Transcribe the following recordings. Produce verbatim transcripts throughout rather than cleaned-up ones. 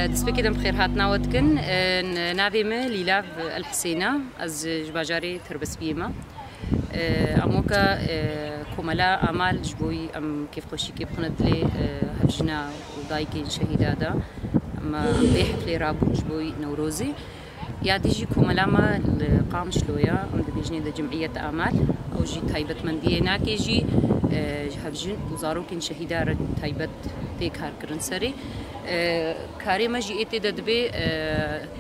Destpêkê dem xêrhatina we dikin. Navê min Lîlav El Hisêna, ez ji bajarê Tirbespiyê me. Em weke komela Amal ji bo em kêfxweşîkê bixine dilê hevjina û dayikên şehîda de. Em, em vê heflê rabûn ji bo Newrozê. Ya dî jî komela me li Qamişlo ye, em dibêjinê de Cemiyet Amal. Ew jî taybetmendiyê nake jî, e, ji hevjin û zarokên şehîda re taybet tê karkirin serê. E, karê me jî ê tê de dibê, e,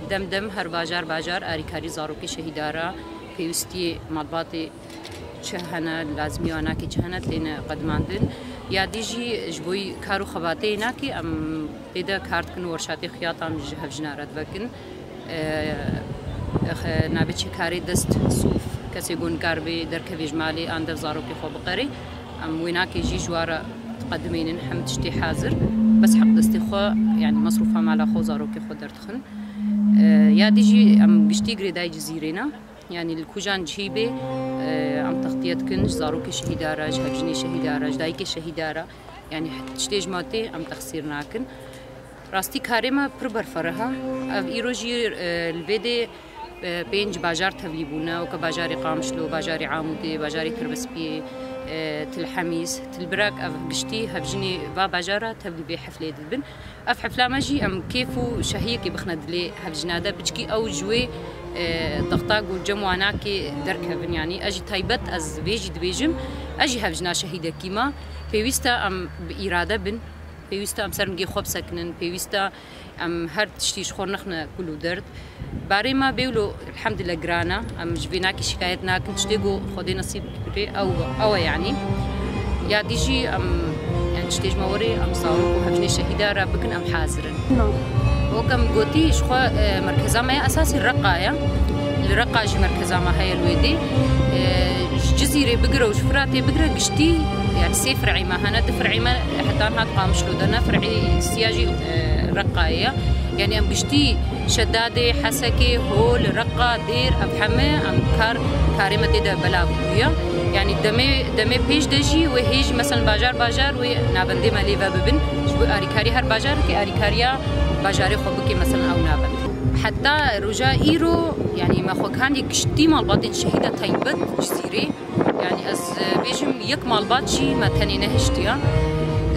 dem dem her bajar bajar arîkarî zarokê şehîda re, pêwîstiyê malbatê çi hene, lazimî wanakê çi hene, têne qedimandin. Ya dî jî ji bo kar û xebatê nake, em tê de kar dikin û werşatê xiyatan ji hevjina re divekin. E, xe-, navê çi karê dest sûf, kesê ku nikaribe derkevê ji malê an dev zarokê xwe biqerê. Em wê nake jî ji wa re diqedimênin, hemû tiştê hazir. Bes heq destê xwe, yanî mesrûfa mala xwe û zarokê xwe derdixin. E, ya dî jî em giştî girêdayî Cizîrê ne. Yanî li kujan cihî bê, e, em textiye dikin ji zarokê şehîda re, ji hevjinê şehîda re, ji dayikê şehîda re. Yanî tiştê ji me tê em texsîr nakin. Rastî karê me pir berfireh e. Ev îro jî, e, li vê dê, e, pênc bajar tevlî bûne, weke bajarê Qamişlo, bajarê Amûdê, bajarê Tirbespiyê, e, Til Hemîs, Til Birak, ev giştî hevjinê va bajara tevlî vê heflê dibin. Ev hefla me jî em kêf û şehiyekê bixine dilê hevjina de, biçkî ew ji wê, e, dexta ku cem wanakê derkevin, yanî ez jî taybet ez vê jî dibêjim, ez jî hevjina şehîdekî me. Pêwîst e em bi îrade bin, pêwîst e em ser nigê xwe bisekinin, pêwîst e em her tiştî ji xwe nexne kul û derd. Barê me bêwlo, elhamdülillah, giran e. Em ji vê nakê şikayet nakin. Tiştê ku Xwedê nesîb bike, ew, ew e yanî. Ya dî jî em, yanî tiştê ji me werê, em zarok û hevjinê şehîda re bikin, em hazir in. Wek em gotî, ji xwe, e, merkeza me ya esasî Reqa ye. Li Reqa jî merkeza me heye li wê dê. E, ji Cizîrê bigire û ji Firatê bigire giştî, yanî sê fir'î me hene, du fir'î me heta niha di Qamişlo de ne, fir'î siya jî, e, Reqayê ye. Yanî em giştî Şedadê, Hesekê, Hol, Reqa, Dêr, ev heme em kar, karê me tê de belav bûye. Yanî demê, demê pêş de jî wê hê jî, meselen, bajar bajar wê navendê me lê ve bibin. Ji bo arîkarî her bajarekê arîkariya bajarê xwe bike, meselen, ew navend. Heta roja îro, yanî me xwe kandî giştî malbatên şehîda taybet Cizîrê. Yanî ez, e, bêjim, yek malbat jî me tenê nehiştiye.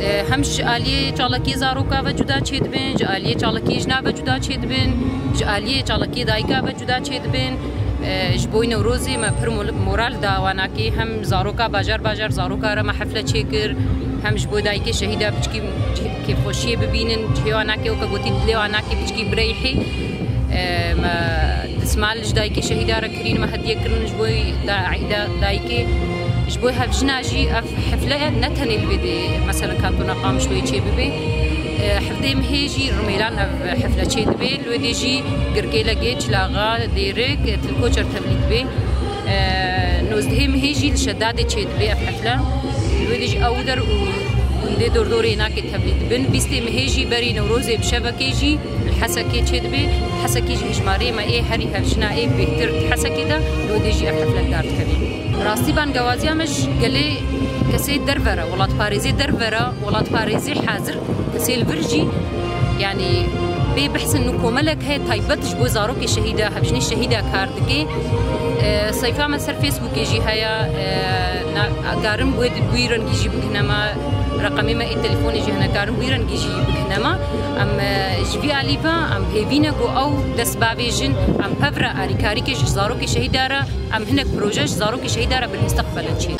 E, hem ji aliyê çalakiyê zaroka ve cuda çêdibin, ji aliyê çalakiyê jina ve cuda çêdibin, ji aliyê çalakiyê dayika ve cuda çêdibin. E, ji bo Newrozê me pir mol-, moral da wanakê, hem zaroka bajar bajar zaroka re me hefle çêkir, hem ji bo dayikê şehîda biçkî cih-, kêfxweşiyê bibînin, cihê wanakê weke gotî dilê wanakê biçkî bireyhê. E, me Destmal ji dayikê şehîda re kirîn, me hediye kirin ji bo da-, îda dayikê. Ji bo hevjina jî ev hefle ne tenê li vê dê, meselen, kantona Qamişloyê çê bibe. E, hevdê mehê jî Rimêlan ev hefle çê dibe. Li wê dê jî Girkêlegê, Çilaxa, Dêrik, Til Koçer tevlî dibe. E, nozdehê mehê jî li Şedadê çê dibe ev hefle. Li wê dê jî Ewder û gundê dordorê nakê tevlî dibin. Bîstê mehê jî berî Newrozê bi şevekê jî Li Hesekê çêdibe, Hesekê jî hejmarê me ê herî hevjina ê bêhtir di Hesekê de, li wê dê jî ev hefle dar dikevî. Rastî bangewaziya me ji gelê kesê derve re, welatparêzê derve re, welatparêzê hazir, kesê li vir jî, yanî bê behsin nû komelek heye taybet ji bo zarokê şehîda, hevjinê şehîda kar dike. E, seyfa me ser Facebookê jî heye, e, na, karim wê di, wî rengî jî bigihne me, reqemê me ê telefonê jî hene, karim wî rengî jî bigihne me. Em, e, ji vî alî ve em hêvî ne ku ew dest bavêjin, em pevre alîkarîkê ji zarokê şehîda re, em hinek proje ji zarokê şehîda re bi mustaqbel çê.